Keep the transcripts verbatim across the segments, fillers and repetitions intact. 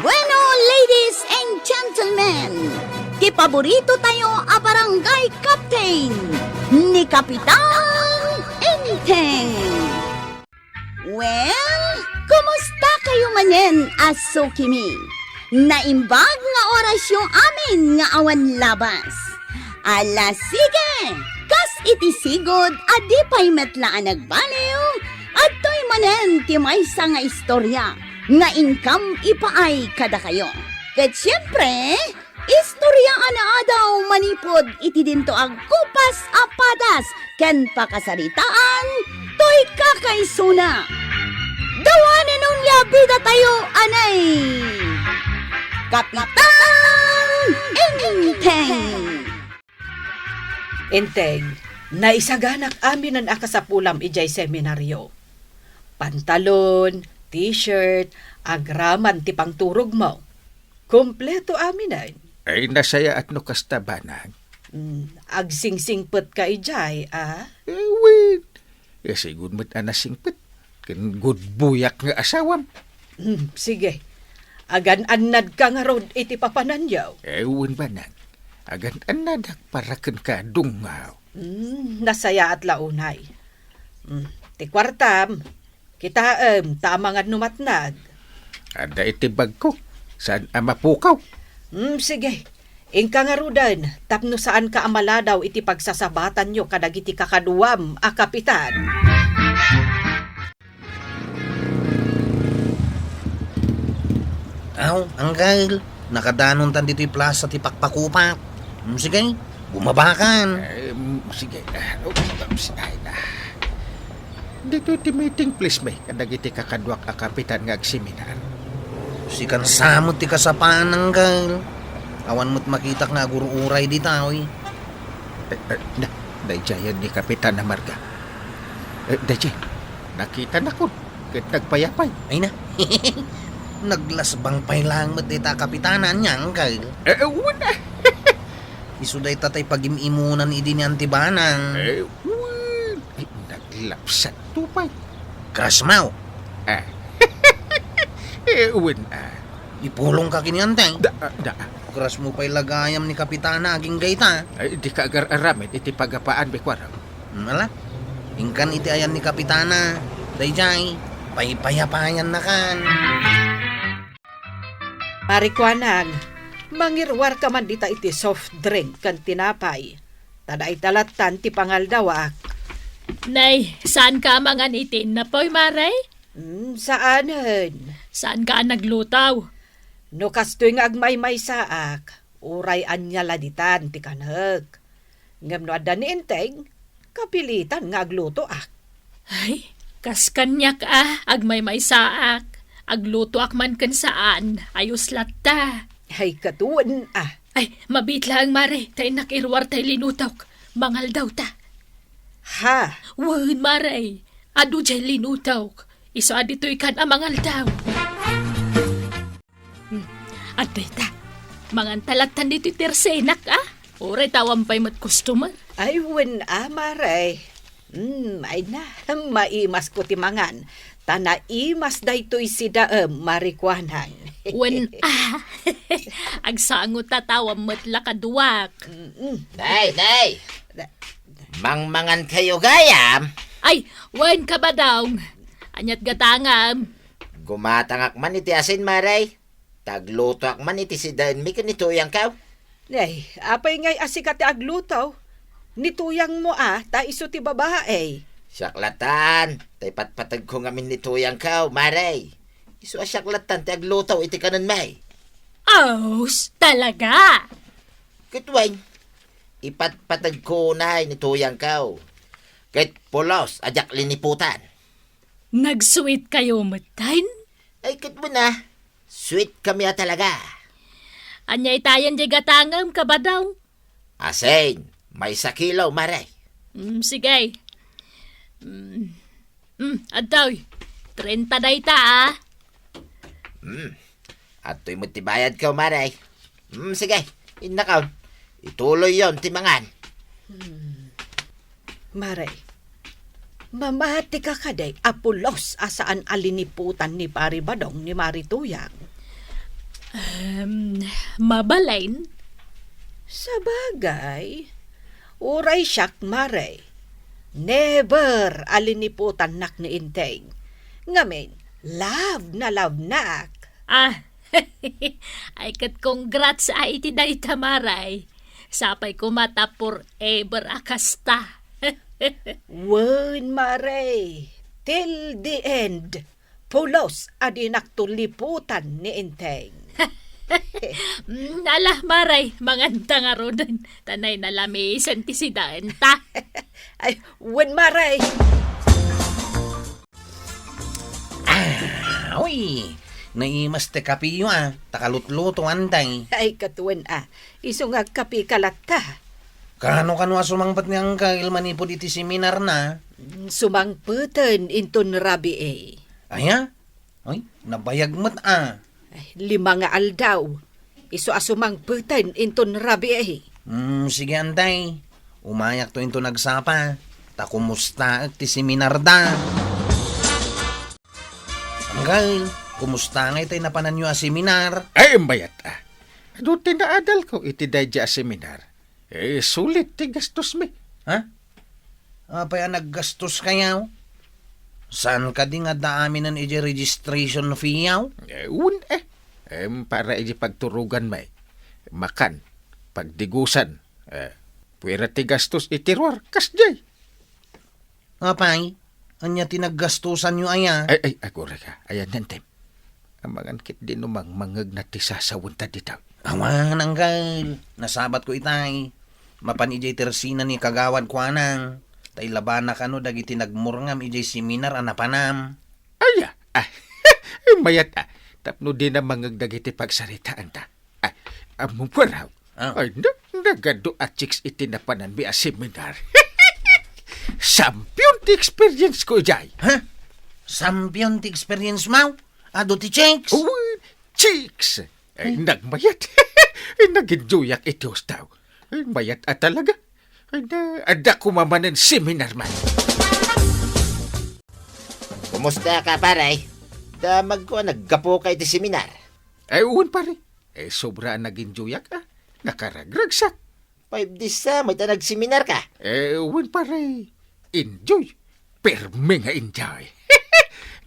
Bueno, ladies and gentlemen, ti paborito tayo a barangay captain, ni Kapitan Enteng. Well, kumusta kayo manen a sukimi? Naimbag nga orasyo amin nga awan labas. Ala, sige! Kas iti sigud a di pay met la a nagbaliw, adtoy manen ti maysa nga istorya nga inkam ipaay kadakayo. Ket siempre, istorya a naadaw manipud iti dinto a gupas a padas ken pakasaritaan toy kakaisuna. Dawanen onia bida tayo, anay! Kapitan Enteng! Enteng, naisaganak aminen a kasapulam idiay seminaryo. Pantalon, t-shirt, agraman ti pangturogmo. Kompleto aminen. Ay, nasayaat no kasta, Banag. Mm, agsingsingpet ka idiay, a? Eh, wen. Eh, sigud met a nasingpet. Ken gudbuyak nga asawam. Mm, sige. Agan-annad ka ngarud iti papananyo. Eh, wen, Banag. Agan-annadak para kenka, dungngaw. Mm, nasayaat la unay. Mm, ti kuartam, kitaem, ta amangan no matnag. Adda iti bagko, saan a mapukaw. Hmm, sige. Inka ngaruden, tapno saanka a maladaw iti pagsasabatanyo kadagiti kakaduam a kapitan. Aw, Angkel, nakadanontan ditoy plasa ti pakpakupak. Hmm, sige, bumabakan. Eh, mm, sige. Ah, oh, ay, na. Ditoy ti meeting place, may kadagiti kakaduak a kapitan nga agseminar. Sikan sa met ti kasapaan, Angkel. Awan met makitak nga agur-uray ditoy. Eh, eh, da, daydiayen ni Kapitan Amarga. Eh, daydiay, nakitanakon, ket nagpayapay. Ay na. Naglasbang pay lang met dita kapitanan niya, Angkel. Eh, eh, wen, ah. Isu dayta tay pagim-imunan idi ni Auntie Banang. Eh, wen. Ay, naglapsat to pay. Krasmaw. Ah. Eh, wen, ah. Ipulong ka kini, Anteng. Da, ah, da. Krasmo pay la gayam ni Kapitana agingga ita. Ay, di ka agar-aramid iti pagapaan, Bikuarang. Hmm, ala. Inkan iti ayan ni Kapitana. Daydiay, paypayapayan na kan. Marikuanang, mangiruar ka man dita iti soft drink ken tinapay. Ta dayta lattan ti pangaldawak. Nay, saan ka a mangan iti innapoy, Mare? Hmm, saanen. Saan ka a nagluto? No kastoy nga agmaymaysaak, uray ania la ditan ti kanek. Ngem no adda ni Enteng, kapilitan nga aglutoak. Ay, kas kaniak a, agmaymaysaak. Aglutoak man ken saan, ayos latta. Ay, ket wen a. Ay, mabiit laeng, Mare, ta innak iruar tay linutok. Mangaldawta. Ha? Wen, Mare, adu jay linutok. Isu a ditoy kan a mangaldawta. Hmm. Adda ita. Manganta lattan ditoy tersenak, a? Uray ta awan pay met customer. Ay, wen a, Mare. Hmm, ay na, maimasko ti mangan. Ta naimas daytoy sidaem, Marikuanang. Wen a. Agsango ta ta awan met la kaduak. Mm-mm. Nay, nay! Mangmangan kayo gayam? Ay, wen, Kabadong. Aniat gatangam? Gumatangak man iti asin, Mare. Ta aglutoak man iti sidaenmi ken ni Tuyangko. Ay, apay ngay a sika ti agluto? Ni Tuyangmo a, ta isu ti babae. Siak latan, ta ipatpategko ngamin ni Tuyangko, Mare. Isu a siak latan ti agluto iti kanenmi. Aus, talaga? Ket wen, ipatpategko unay ni Tuyangko. Ket pulos a diak liniputan. Nagsuit kayo metten? Ay, ket wen a. Sweet kami a talaga. Ania itayen diay gatangem, Kabadong? Asin, maysa kilo, Mare. Mm, sige. Mm, mm, adtoy. Trenta dayta, a. Mm. Adtoy met ti bayadko, Mare. Mm, sige, innakon. Ituloyyon ti mangan. Hmm. Mare, mamatika kadi a pulos a saan a liniputan ni Pari Badong ni Mari Tuyang? Em, mabalin? Sabagay, uray siak, Mare. Never a liniputannak ni Enteng. Ngamin, love na love nak. Ah, ay ket congrats a iti dayta, Mare. Sapay koma ta forever a kasta. Wen, Mare, till the end. Pulos a dinakto liputan ni Enteng. Mm, ala, Mare, manganta ngaruden. Ta nainalamisan ti sidaenta. Ay, wen, Mare. Ah, uy, naimas ti kapiyo, ah. Ta kalutluto, Enteng. Ay, ket wen, ah. Isu nga agkapika latta. Kano-kano a sumangpet ni Angkel manipud iti seminarna? Sumangpeten inton rabii. Aya? Ay, nabayag met a. Ay, lima nga aldaw. Isu a sumangpeten inton rabii. Hmm, sige, Enteng. Umayakto inton agsapa. Ta kumustaek ti seminarda. Angkel, kumusta ngay tay napananyo a seminar? Ay, imbayat a. Adu ti naadalko iti daydi a seminar. Eh, sulit ti gastosmi. Ha? Apay a naggastoskayo? Saan kadi nga adda aminen iti registration fee yaw? Eh, un, eh. Em, para iti pagturogan may. Makan, pagdigusan. Eh, puwera ti gastos iti ruar, kasdiay. Apay, ania ti naggastosanyo aya? Ay, ay, agurayka. Ayan, Enteng. Amangan ketdi no mangmangngegna ti sasawenta dita. Awan, Angkel. Nasabatko itay. Mapan idiay tersina ni Kagawad Kuanang. Ta ilabana kano dagiti nagmurngam idiay seminar a napanam. Aya? Ah, mayat a. Tapno dina mangngeg dagiti pagsaritaanta. Ay, ammom, Kuarog. Ah. Ay, na, nagadu a chicks iti napananmi a seminar. Champion ti experience ko, jay. Ha? Champion ti experience mo? Adu ti chicks? Oh, chicks! Ay, hmm, nagmayat. Ay, nag-enjoyak iti hustaw. Ay, mayat a talaga. Ay, na, adda koma manen seminar man. Kumusta ka, pare? Damagko a naggapuka iti seminar. Ay, wen, pare. Eh, sobra a nag-enjoyak, ah. Nakaragragsak. Five days sa, may ta nagseminarka. Eh, wen, pare. Enjoy. Permi nga enjoy.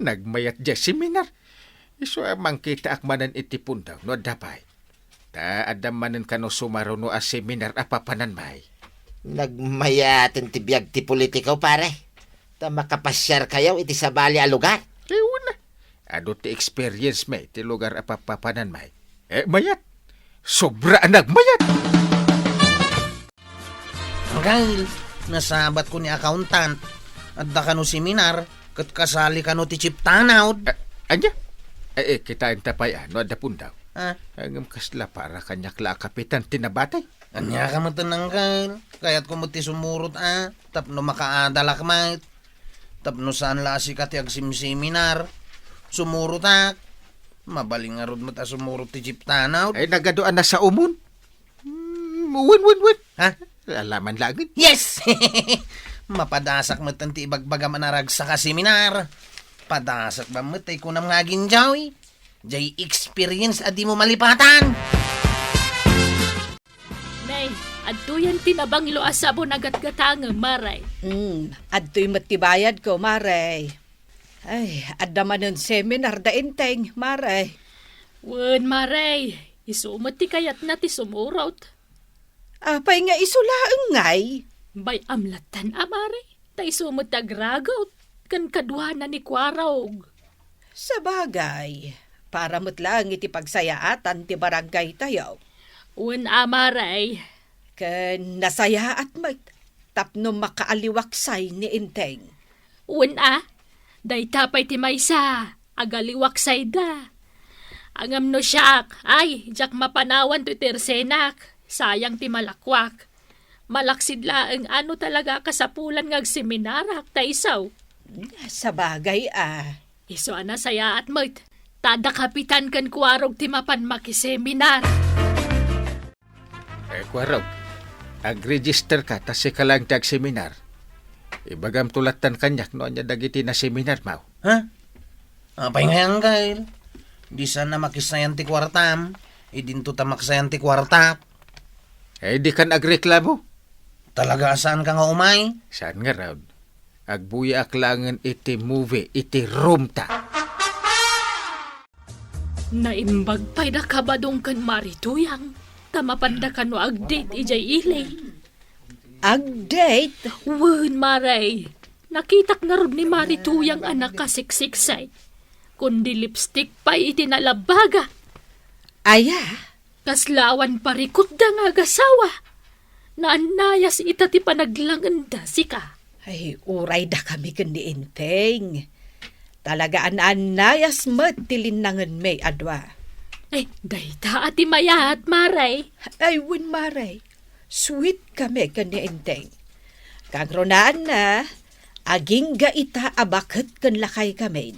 Nagmayat diay seminar. Isu a mangkitaak manen iti pundaw, no adda pay. Ta adda manen kano sumaruno a seminar a papanan may. Nagmayaten ti biag ti politiko, pare. Ta makapasiarkayo iti sabali a lugar. Eh, wen a. Adu ti experience mi ti lugar a papapanan may. Eh, mayat. Sobra a nagmayat. Angkel, nasabatko ni accountant. Adda kano seminar, ket kasali kano ti chief tanod. Eh, ania? Eh, eh, kitaenta pay, ah, no adda pundaw. Ah. Ngem kasla para kaniak la a kapitan ti nabati. Ania ka met, Angkel? Kayatko met ti sumurot, ah, tapno makaadalak met. Tapno saan la a sika ti agsimseminar. Sumurotak. Mabalin ngarud met a sumurot ti chief tanod. Ay, nagadu a nasaomon. Hmm, wen, wen, wen. Ha? Alaman laeng. Yes! Mapadasak met ti ibagbagam a naragsak a seminar. Padasak ba met tay kunam nga aginjaw? Jay experience a dimo malipatan. Nay, adtoyen ti nabanglo a sabon a gatgatangem, Mare. Hmm, adtoy met ti bayadko, Mare. Ay, adda manen seminar da Enteng, Mare. Wen, Mare, isu met ti kayatna ti sumurot. Apay nga isu laeng ngay? Bay-am lattan a, Mare. Ta isu met ti agragaw ken kaduana ni Kuarog. Sabagay, para met laeng iti pagsayaatan ti barangaytayo. Wen a, Mare. Ken nasayaat met tapno makaaliwaksay ni Enteng. Wen a, dayta pay ti maysa, agaliwaksayda. Ngem no siak, ay, diak mapanawan toy tersenak. Sayang ti malakuak. Malaksid laeng a no talaga a kasapulan nga agseminarak ta isu. Sabagay a. Isu a nasayaat met. Ta adda kapitan ken Kuarog ti mapan makiseminar. Eh, Kuarog, agregister ka ta sika laeng ti agseminar. Ibagamto lattan kaniak no ania dagiti naseminar mo. Ha? Apay nga, Angkel? Di saan a makissayan ti kuartam, idinto ta maksayan ti kuartak. Eh, di kan agreklamo? Talaga a saan ka nga umay? Saan ngarud? Agbuyaak laengen iti movie, iti room ta. Naimbag pay da Kabadong ken Mari Tuyang, ta mapanda kano agdate idiay ili. Agdate? Wen, Mare. Nakitak ngarud ni Mari Tuyang a nakasiksiksik. Kundi lipstick pay iti nalabaga. Aya? Kasla awan parikutda nga agasawa. Naannayas ita ti panaglangenda, sika. Ay, uray dakami ken ni Enteng. Talaga a naannayas met ti linnangenmi a dua. Ay, dayta a ti mayat, Mare. Ay, wen, Mare. Sweet kami ken ni Enteng. Kangrunaanna, agingga ita a baket ken lakay kami,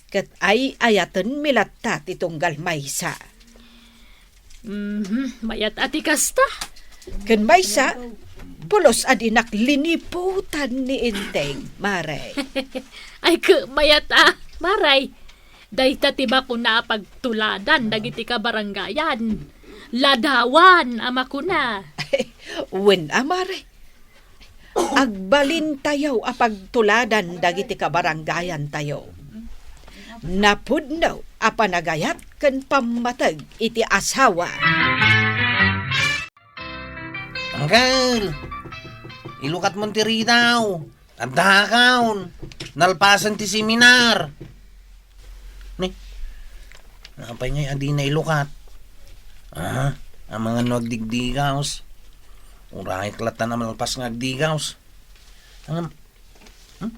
ket ay-ayatenmi latta ti tunggal maysa. Mhm, mayat a ti kasta. Ken maysa, pulos a dinak liniputan ni Enteng, Mare. Ay, ke, mayat a, Mare. Dayta ti makuna a pagtuladan dagiti kabarangayan. Ladawan a makuna. Wen a, Mare. Agbalintayo a pagtuladan dagiti kabarangayantayo. Napudno a panagayat ken pammateg iti asawa. Angkel, ilukatmon ti ridaw. Adda kaon. Nalpasen ti seminar. Ni, apay ngay a dina ilukat? Ah, amangan no agdigdigaws. Urayek latta a malpas nga agdigaws. Ngem, hmm?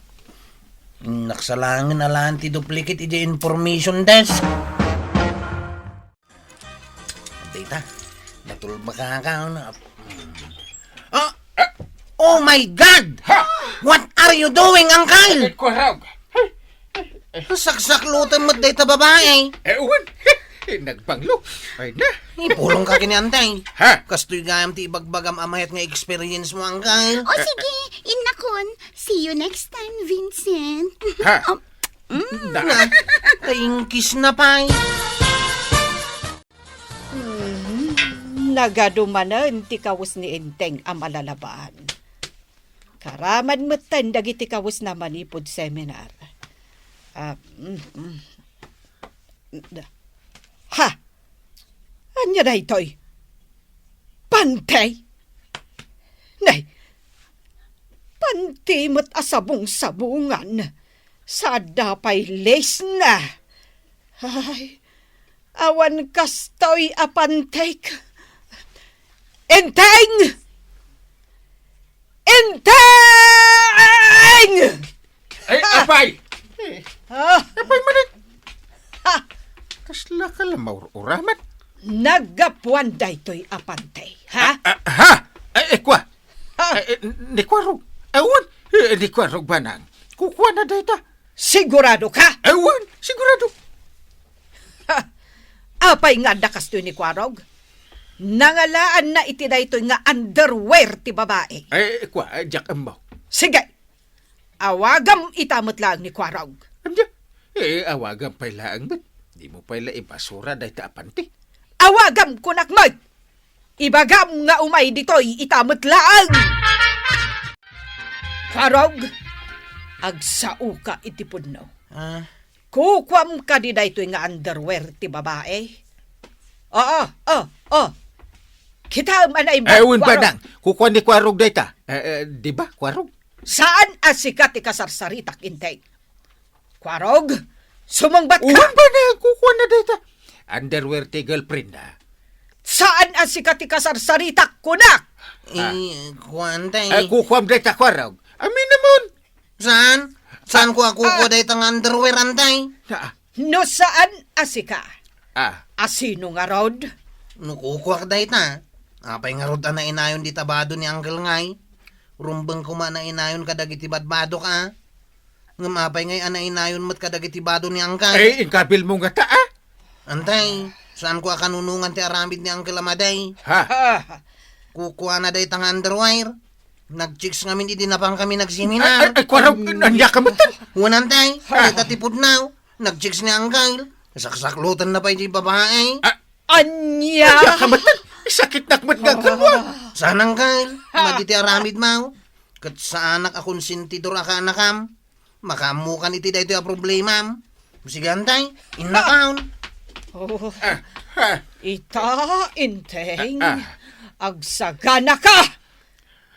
Naksalaengen a laeng ti duplicate iti information desk. Dayta, natulbaka ka, ano? Ah! Oh my God! Ha? What are you doing, Angkel? Ay, kuarog! Saksak lutem met dayta babae. Eh, wen. Nagbanglo. Ay na. Ipulong ka kini, Antay. Ha? Kastoy gayam ti ibagbagam a mayat nga experience mo, Angkel. O sige, innakon. See you next time, Vincent. Ha? Um, mm. Na, kaingkis na pay. Hmm, nagadu manen ti kawes ni Enteng a malalaban. Karaman metten dagiti kawesna manipud seminar. Ah, mm, mm. Ha! Ania daytoy? Panti? Nay, panti met a sabong-sabongan. Sa adda pay lace na. Ay, awan kastoy a pantek. Enteng! Enteng! Ay, apay! Ah! Apay manen? Ha! Kasla ka la maur-uramat? Naggapuan daytoy a pantay, ha? Ah, ah, ha? Ay, eh, kua. Ha? Ay, eh, ni Kuarog. Awan, eh, ni Kuarog banang. Kukuana dayta. Sigurado ka? Awan, sigurado. Ha! Apay nga adda kastoy ni Kuarog? Nangalaanna iti daytoy nga underwear ti babae. Ay, kua, eh, diak ammo. Sige. Awagam ita met laeng ni Kuarog. Ania? Eh, awagam pay laeng met. Dimo pay la ibasura dayta a panti. Awagam, kunak met! Ibagam nga umay ditoy ita met laeng! Kuarog, agsaoka iti pudno. Ah. Kukuam kadi daytoy nga underwear ti babae? Oo, oo, oo. Kitaem a naimbag, Kuarog. Eh, wen, banang. Kukuan ni Kuarog dayta. Eh, eh, di ba, Kuarog? Saan a sika ti kasarsaritak, Enteng? Kuarog, sumungbat ka! Wen, banang, kukuana dayta. Underwear ti girlfriend na. Saan a sika ti kasarsaritak, kunak? Ah. Eh, kuan, tay. Eh, kukuam dayta, Kuarog. Aminemon. Saan? Saan ko a kukua dayta nga underwear, Antay? Ah. No saan a sika, Ah. a sino ngarud? No kukuak dayta, apay ngarud a nainayon dita bado ni Uncle Ngay? Rumbeng koma a nainayon kadagiti badbadok, a. Ngem apay ngay a nainayon met kadagiti bado ni Uncle? Ay, inkabil mo ngata, a? Antay, saan ko a kanunongan ti aramid ni Uncle Amaday? Ha? Ah. Kukuana dayta nga underwear. Nag-chicks ngamin idi napan kami nagseminar. Ay, ay, ay, Kuarog, ania ka met? Wen, Antay, dayta ti pudno. Nag-chicks ni Uncle. Saksaklutanna pay diay babai. Ah, Ania? Ania ka met? Sakitnak met nga kalua. Saan, Angkel? Madi ti aramidmo. Ket saanak a konsentidor a kaanakam. Makaammokan iti daytoy a problemam. Sige, Antay, innakon. Oh. Ah, ah. Ita, Enteng. Ah, ah. Agsaganaka!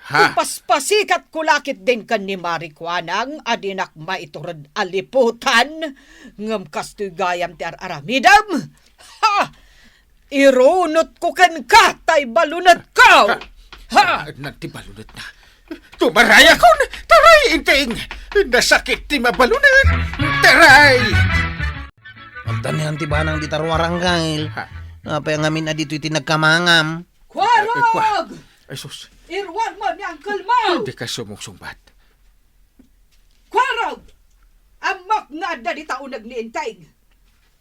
Ha? Ipaspasikatko la ketdin ken ni Mari Kuanang a dinak maitured a liputan, ngem kastoy gayam ti ar-aramidem. Ha! Irunotko kenka tay balunetko! Ha! Ha! Ania ti balunetna? Tumaray akon! Taray, Enteng! Nasakit ti mabalunet! Taray! Agtanian ti banang dita ruar, Angkel. Ha? Apay ngamin a ditoy ti nagkamangam? Kuarog! Eh, eh, kua-, Ay, sus. Iruarmo ni Uncle mo! Dika sumungsungbat. Kuarog! Ammok nga adda dita uneg ni Enteng.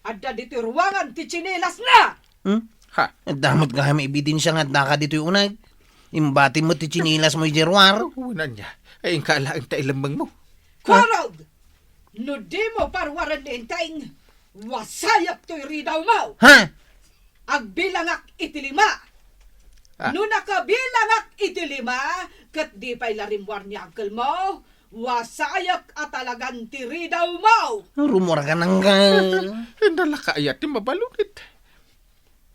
Adda ditoy ruangan ti tsinelasna! Hmm? Ha? Adda met gayam ebidensia nga addaka ditoy uneg. Imbatim met ti tsinelasmo idiay ruar. Wen ania. Ay, inka laeng ta ilemmengmo. Kuarog! No dimo paruaren ni Enteng, wasayek toy ridawmo! Ha? Agbilangak iti lima. Ah. No nakabilangak iti lima, ket di pay la rimmuar ni Uncle mo, wasayek a talagan ti ridawmo. Rummuarkan, Uncle. Ania la kayat ti mabalunet?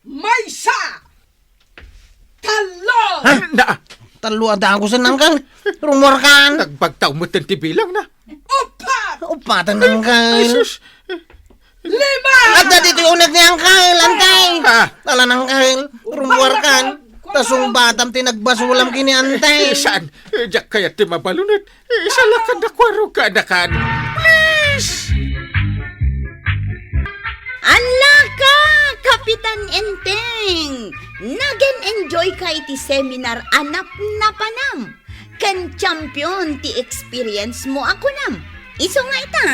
Maysa! Tallo! Ha? Na! Tallo a dagusen, Uncle. Rummuarkan. Nagbagtaw met ti bilangna. Uppat! Uppaten, Uncle. Ay, sus. Lima! Adda ditoy uneg ni Uncle, Antay. Ha? Ala, Uncle, rummuarkan. Ta sungbatam ti nagbasolam ken ni Antay. Eh, saan? Eh, diak kayat ti mabalunet. Eh, isalakan da kuarog kaanakan. Please! Ala ka, Kapitan Enteng! Nag-enjoy ka iti seminar a napnapanam. Ken champion ti experience mo a kunam. Isu nga ita,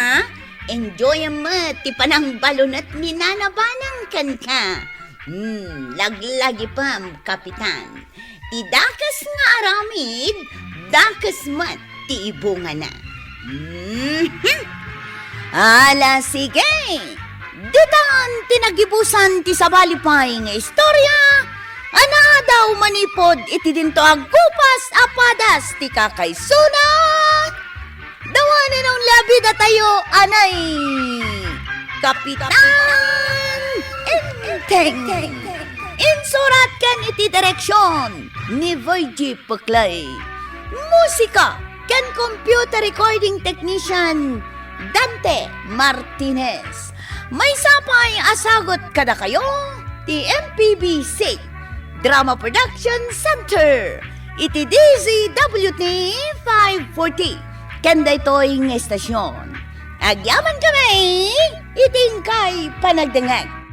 enjoyem met ti panangbalunet ni Nana Banang kenka. Hmm, laglagipem, Kapitan. Ti dakes nga aramid, dakes met ti ibungana. Mhm. Ala, sige! Ditan ti nagibusan ti sabali pay nga istorya a naadaw manipud iti dinto a gupas a padas ti kakaisuna, the one and only a bidatayo a ni Kapitan Enteng. Insurat ken iti direksion ni Virgie Puklay. Musika ken computer recording technician Dante Martinez. Maysa pay a sagut kadakayo ti M P B C Drama Production Center iti D Z W T five forty ken daytoy nga estasion. Agyaman kami iti inkay panagdengngeg.